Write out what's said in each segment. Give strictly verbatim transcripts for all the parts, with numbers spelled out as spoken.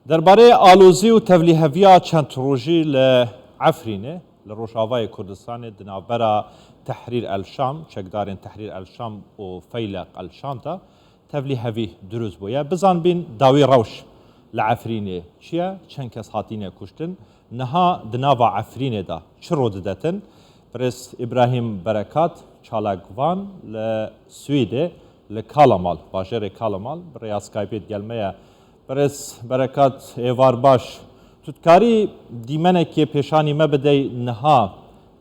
Derbarê alozî û tevlîheviya çend rojî li Efrînê, li Rojavayê Kurdistanê, di navbera Tehrîr El Şam, çekdarên Tehrîr El Şam û Feyleq El Şam de tevlîhevî dirust bûye. Bizanbîn dawî rewş li Efrînê çi ye? Çend kes hatine kuştin? Niha di nava Efrînê de çi rû didetin? Birêz Îbrahîm Berekat, çalakvan li Swîdê, li Kalamal, bajêrê Kalamal, bi rêya Skypeê digel me ye. Birêz Berekat, êvar baş. Tu dikarî dîmenekê pêşanî me bidey niha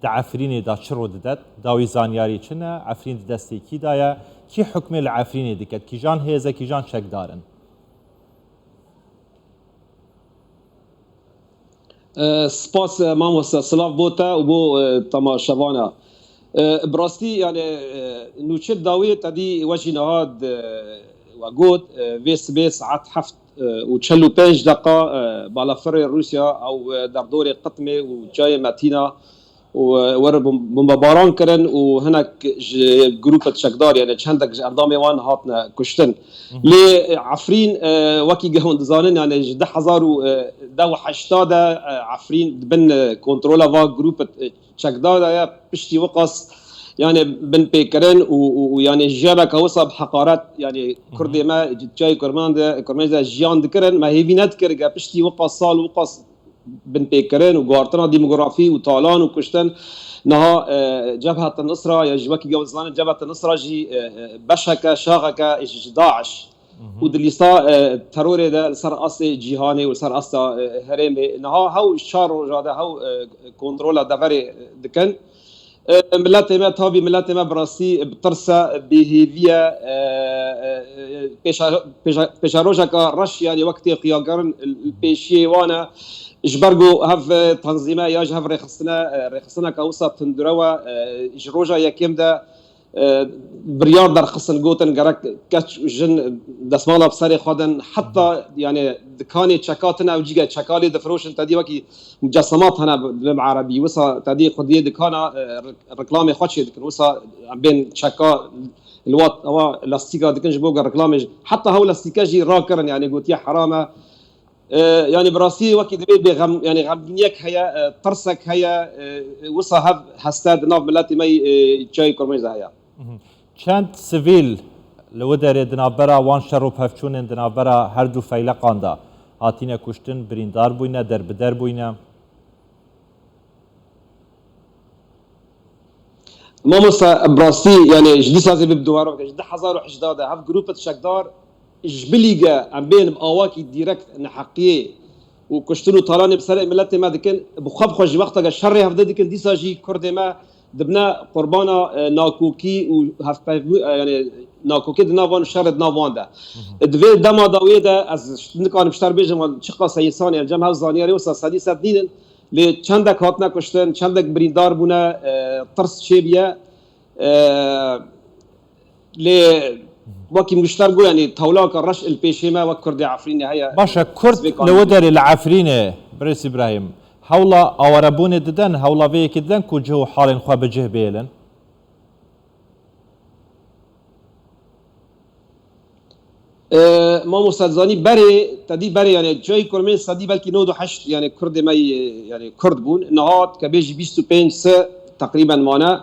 di Efrînê de çi rû didet? Dawî zanyarî çi ne? Efrîn di destê kî de ye? Kî hukmê li Efrînê diket? Kîjan hêz e, kîjan çekdar in? E, spas, e, mamoste, silav bo te û bo, e, temaşevana. E, bi rastî, yani, e, nûçe dawiyê te dî we jî niha di, we got, e, vê sibê saet heft, e, û çel û pênc deqa, e, balafirê Rûsya ew, e, derdorê Qitmê û cayê Metîna û, e, were bom-, bombebaran kirin û hinek ji grûpê çekdar, yani çendek ji endamê wan hatine kuştin. Lê, e, Efrîn, e, wekî ge hûn dizanin, yani ji du hezar û deh û heşta de, e, Efrîn di bin, e, kontrola va grûpê, e, çekdar de ye, piştî wiqas, yani binpêkirin û, û, û yani jiyana ka wisa bi heqaret, yani Kurdê me, çayê Kurman de, Kurmên de jiyan dikirin, me hêvî nedikir, ge piştî wiqas sal û wiqas binpêkirin û guhartina demografî û talan û kuştin, niha, e, Cebheta Nusra ya jî wekî ge hûn dizanin, Cebheta Nusra jî, e, e, beşeke, şaxeke ji DAIŞ û di lîsta, e, terorê de li ser astê cîhanê û li ser asta, e, herêmê niha hew ji çar roja de hew, e, kontrola deverê dikin. E, miletê me, tabî miletê me bi rastî bi tirs e, bêhêvî ye, e, e, e, pêşa-, pêşa-, pêşerojeka reş, yani wek tê xuyakirin li pêşiyê wan e. Ji ber ku hev, e, tanzîme ya ji hev rêxistine, e, rêxistineke wisa tundrew e, e, ji roja yekêm de, e, biryar derxistin, gotin gerek keç û jin destmala bi serê xwe din, heta, yani, dikanê çeka tune ew cîge çeka lê difiroşin, te dî wekî mucessemat hene bi, bi erebî, wisa te dî xwediyê dikana, e, rik-, reklamê xwe çê dikin, wisa em bên çeka li wat ewa lastîka dikin ji bo ku reklamê jî, heta hew lastîke jî rakirin, yani, gotiye heram e. E, yani bi rastî wekî divê bêxem, yani xemgîniyek heye, e, tirsek heye, e, wisa hev heste di nav miletê me yî, e, çayê Kurmêj de heye. Çend sivîl li wê derê di navbera wan şer û pevçûnên di navbera her du feyleqan de hatine kuştin, birîndar bûyne, derbider bûyne? Mamoste, bi rastî, yani ji dîsa zê bê bi dubare bike, ji du hezar û hejdeh de hev grûpê çekdar ji bilî ge em bên bi awakî dîrekt neheqiyê û kuştin û talanê bi serê miletê me dikin, bi xwe bi xwe jî wexta ge şerê hevdê dikin, dîsa jî Kurdê me dibine qurbana, e, nakokî û hevpeyv-, e, yani nakokî di nav wan û şerê di nav wan de. Di vê dema dawiyê de ez nikarim ji te re bêjim, wan çiqas însanê li cem hev zanyarê wisa sedî sed nînin. Lê çendek hatine kuştin, çendek birîndar bûne, e, tirs çêbûye. E, lê wekî min ji te re got, yanî tewlaka reş li pêşê me wek Kurdê Efrînê heye. Baş e, Kurd li wê derê li Efrînê, Birêz Îbrahîm, hewla awarebûnê diden, hewla vê yekê diden ku cih û halên xwe bi cih bihêlin? E, mamoste, dizanî berê, te dî berê, yani cayê Kurmên sedî belkî nod û heşt, yani Kurdê me yê, yani Kurd bûn. Niha ke bêjî bîst û pênc se teqrîben mane.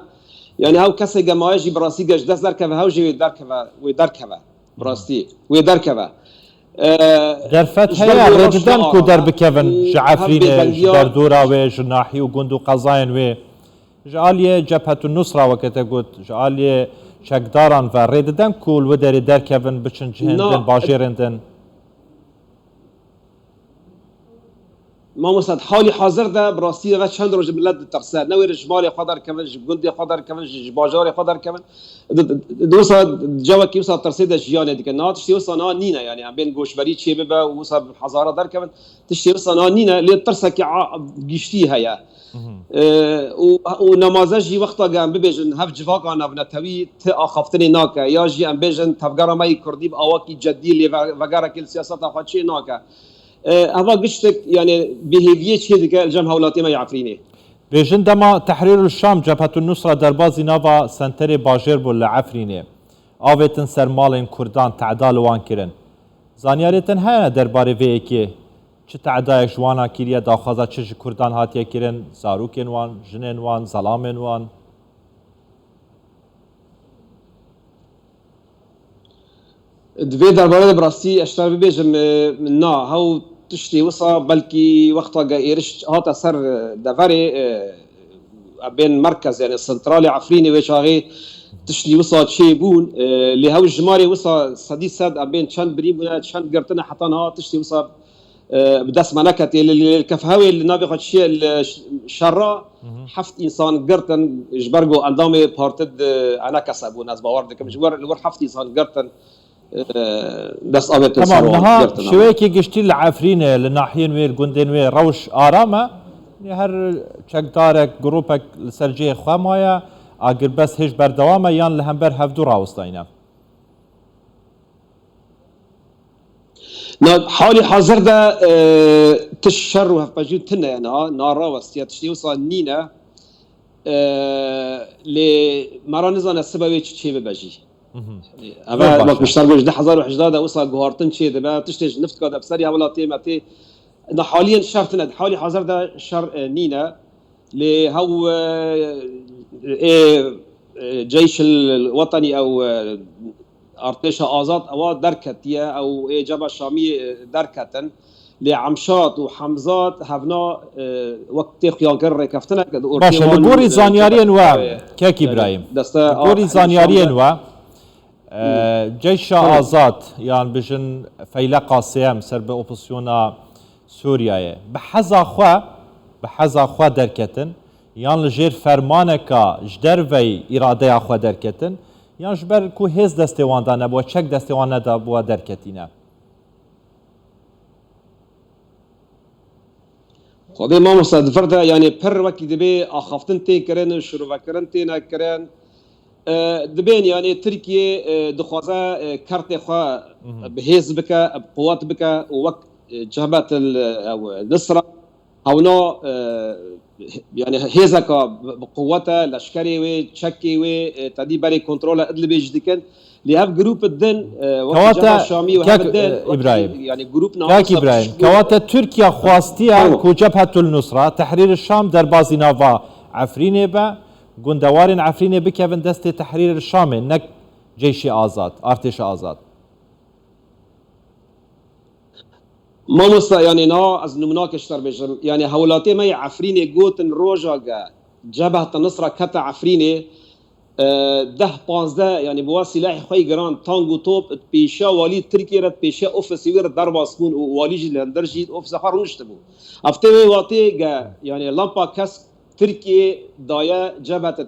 Yani hew kesê gemaye jî bi rastî ge ji dest derkeve, hew jî wê derkeve, wê derkeve. Bi rastî wê derkeve. E, Derfet ji ber heye, wê rê reşta diden ku ana derbikevin û ji hev Efrînê, ji bêdengiya derdora wê, ji nahî û gund û qezayên wê. Ji aliyê Cebhetun Nusra, weke te got, ji aliyê çekdaran ve rê diden ku li wê derê derkevin, biçin cihên Na, din, bajêrên din? Mamoste, halî hazir de bi rastî de ve çend roj milet ditirse. Ne wê ji malê xwe derkevin, ji gundê xwe derkevin, ji, ji bajarê xwe derkevin. Di, di, di wisa cewekî wisa tirsê de jiyanê dikin. Niha tiştê wisa niha nîne, yani em bên goşberî çê bibe û wisa bi hezara derkevin. Tiştê wisa niha nîne, lê tirsekî a-, giştî heye. E, û, û nemaze jî wexta ge em bibêjin hev civaka navnetewî ti axaftinê nake, ya jî em bêjin tevgera me yê kurdî bi awakî cedî lê ve-, vegerekê li siyaseta xwe çê nake. E, heva giştek, yani bêhêviyê çê dike li cem hewlatê me yê Efrînê. Bêjin dema Tehrîrul Şam, Cebhetun Nusra derbazî nava senterê bajêr bû li Efrînê. Avêtin ser malên kurdan, teda li wan kirin. Zanyarê te hene derbarê vê yekê? Çi tedayek ji wana kiriye, daxwaza çi ji Kurdan hatiye kirin, zarokên wan, jinên wan, zelamên wan? Di vê derbarê de bi rastî ez ji te re bibêjim, e, na, hew tiştê wisa belkî wexta ge êriş hate ser, e, deverê, e, em bên merkez, yani santralê Efrînê wê çaxê tiştî wisa çêbûn, e, lê hew jimarê wisa sedî sed em bên çend birîn bûne, çend girtine heta niha tiştî wisa e, bi dest me neketiye. Li, li, li kef hewê li navê xwe çiye li ş-, şerra heft însan girtin ji ber ku endamê partid, e, enekese bûn. Ez bawer dikim ji wir, li wir heft însan girtin, e, dest avêtin ser Tamam, wan niha girtin. Şêweyekî giştî li Efrînê, li nahiyên wê, li gundên wê rewş aram e. Yanî her çekdarek, grûpek li ser cihê xwe maye, agirbest hêj berdewam e yan li hember hevdû rawestayne? Na, halî hazir de, e, tişt şer û hevpejî tune ye, na, na rawestiye, tiştê wisa nîne. E, lê me ra nizane sibe wê çi çê bibe jî. Ev Zor baş e. Wek ji ser got, ji du hezar û hejdeh de wisa guhartin çê dibe, tiştê ji niftka de bi serî hewlatê me tê. Na, haliyên şer tune, halî hazir de şer, e, nîne. Lê hew, e, ê, e, Ceyşil Wetenî ew, e, Artêşa Azad ewa derketiye, ew ê Ceba Şamiyê, e, derketin. Lê Emşat û Hemzat hevna, e, wek tê xuyankirin rêkeftinek di ortê Baş e, li wan, gorî e, zaniyariyên we, Ceba, Kek yani Îbrahîm, deste li gorî a-, zaniyariyên Şam de we, e, Ceyşa Tamam. Azad, yan bijin Feyleqa Sêyem ser bi opozisyona Sûriyeyê bi heza xwe, bi heza xwe derketin, yan li jêr fermaneka ji derveyî îradeya xwe derketin, yan ji ber ku hêz destê wan de nebû, çek destê wan nedabû derketîne? Xwedê mamoste, di vir de, yanî pir wekî dibê axaftin tê kirin, şirovekirin têne kirin. E, dibên, yanî Tirkiye, e, dixwaze, e, kertê xwe Mhm. bi hêz bike, bi quwet bike û wek, e, Cebhetel, e, ew, Nusra, hewna, e, yanî hêzeka bi, bi quwet e, leşkerê wê, çekê wê, e, tedî berê kontrola Idlibê jî dikin. Lê ev grûp din, e, wek Kewate Cebha Şamî û kek, hev din, e, wek, Îbrahîm. Yanî grûp Kek navisa Îbrahîm, pişt kewate Tirkiye xwastiye Tamam. ku Cebhetul Nusra, Tehrîr Şam derbazî nava Efrînê be, gundewarên Efrînê bikevin destê Tehrîr Şamê, nek Ceyşê Azad, Artêşa Azad. Mamosta, yanî niha ez nimûnakê ji te re bêjim. Yanî hewlatê me yê Efrînê gotin roja ge Cebhet Nusra kete Efrînê, e, deh panzdeh, yanî bi wa sîlahê xwe yê giran, tank û top, di pêşiya walî Tirkiyê re, di pêşiya ofisê wê re derbas bûn û walî jî li hundir jî ofisa xwe rûniştibû. Ev tê wê watê ge, yanî lampa kesk Tirkiyê daye Cebhet,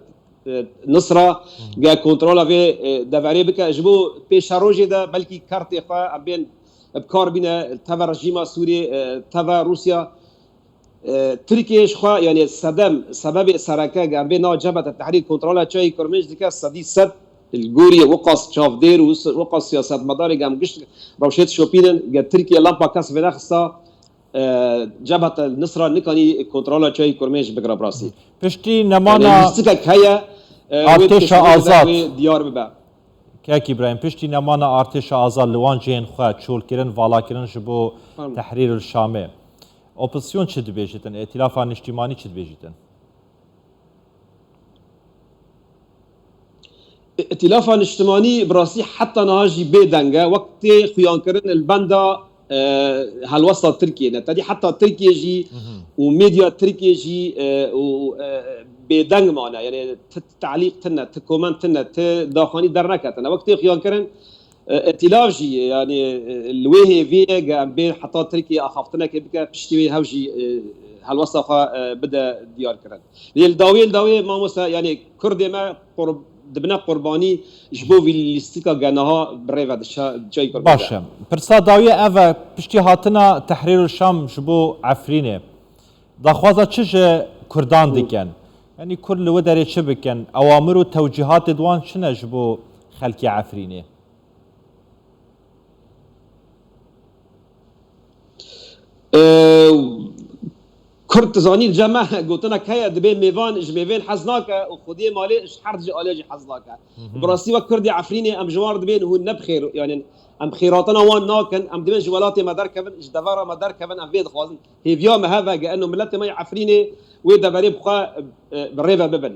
e, Nusra, ge kontrola vê, e, deverê bike. Ji bo pêşerojê de belkî kertê xwe em bên bi kar bîne, teve rejîma Sûriyê, e, teve Rûsya, e, Tirkiye ji xwe, yanî sedem, sebebê sereke ge em bê nav Cebhete Tehrîr kontrola çiyayê Kurmêj dike, sedî sed li gorî wiqas çavdêr û wiqas siyasetmedarê ge em gişt rewşê dişopînin, ge Tirkiye lampa kes vênexista, e, Cebhete Nusra nikanî kontrola çiyayê Kurmêj bigire bi rastî. Piştî nemana Yanî lîstikek heye, e, wê Artêşa pêşerojê de Azad. wê diyar bibe. Kek Îbrahîm, piştî nemana Artêşa Azad li wan cihên xwe çolkirin, valakirin ji bo Tamam. Tehrîr el Şamê. Opozisyon çi dibêjitin? Îtîlafa Niştîmanî çi dibêjitin? Îtîlafa Niştimanî bi rastî heta niha jî bêdeng e. Wek tê xuyankirin li benda, e, helwesta Tirkiyê ne. Tedî heta Tirkiye jî Mhm. û medya Tirkiye jî, e, û, e, bêdeng mane. Yanî ti telîq tine, ti komen tine, ti daxuyanî derneketine. Wek tê xuyankirin, e, îtîlaf jî, yanî, e, li wê hêviyê ge em bên heta Tirkiye axaftinekê bike, piştî wê hew jî, e, helwesta xwe, e, bide diyar kirin. Lê li dawiyê, li dawiyê mamoste, yanî Kurdê me qur-, dibine qurbanî ji bo vî lîstika ge niha bi rê ve diçe, çiyayê Kurmêj de. Baş e. Pirsa dawiyê ev e, piştî hatina Tehrîrul Şam ji bo Efrînê, daxwaza çi ji Kurdan Hı. dikin? Yanî Kurd li wê derê çi bikin? Ewamir û tewcîhatê di wan çi ne ji bo xelkê Efrînê? Ee, Kurd dizanî li cem me gotinek heye, dibê mêvan ji mêvên hez nake û xwediyê malê ji her ji alê jî hez nake. Bi rastî wek Kurdê Efrînê em ji wan re dibên hûn ne bi xêr, yani em xêratina wan nakin, em dibên ji welatê me derkevin, ji devera me derkevin, em vê dixwazin. Hêviya me hev e, ge eno miletê me yê Efrînê wê deverê bi xwe, e, bi rê ve bibin.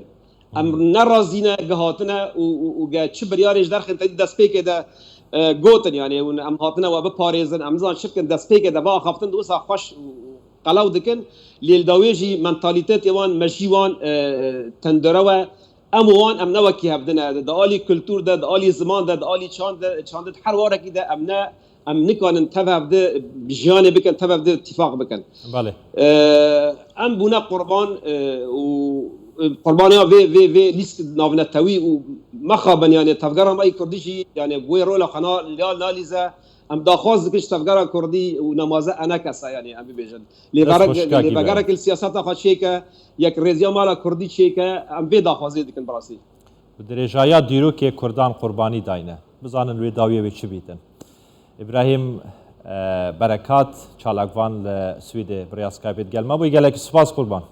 Em ne razî ne, ge hatine û, û, û ge çi biryarê ji derxên te dî destpêkê de, e, gotin, yani hûn em hatine we biparêzin, em nizan çi bikin, destpêkê de biaxaftin, di wisa xweş û, û qelew dikin. Lê li dawiyê jî mentalîtetê wan, mejî wan, e, tendere we, em û wan em ne wekî hev dine. Di alî kultûr de, di alî ziman de, di alî çand de, çandê de, her warekî de em ne, em nikanin tev hev de jiyanê bikin, tev hev de tîfaq bikin. Belê. E, em bûne qurban, e, û, e, qurbaniya vê, vê, vê lîsk navnetewî û mexabin, yani tevgera me yê kurdî jî, yani wê rola xwe na-, na-, nalîze. Em daxwaz dikin ji tevgera kurdî û nemaze enekese, yani em bibêjin. Lê Dest verek-, xweş kak lê Îbrahîm. Vegerek li siyaseta xwe çêke, yekrêziya mala kurdî çêke, em vê daxwazê dikin bi rastî. Bi dirêjaya dîrokê Kurdan qurbanî dayne. Bizanin wê dawiyê wê çi bîtin. Îbrahîm, e, Berekat, çalakvan li Swîdê bi rêya Skypeê digel me bû. Gelekî spas qurban.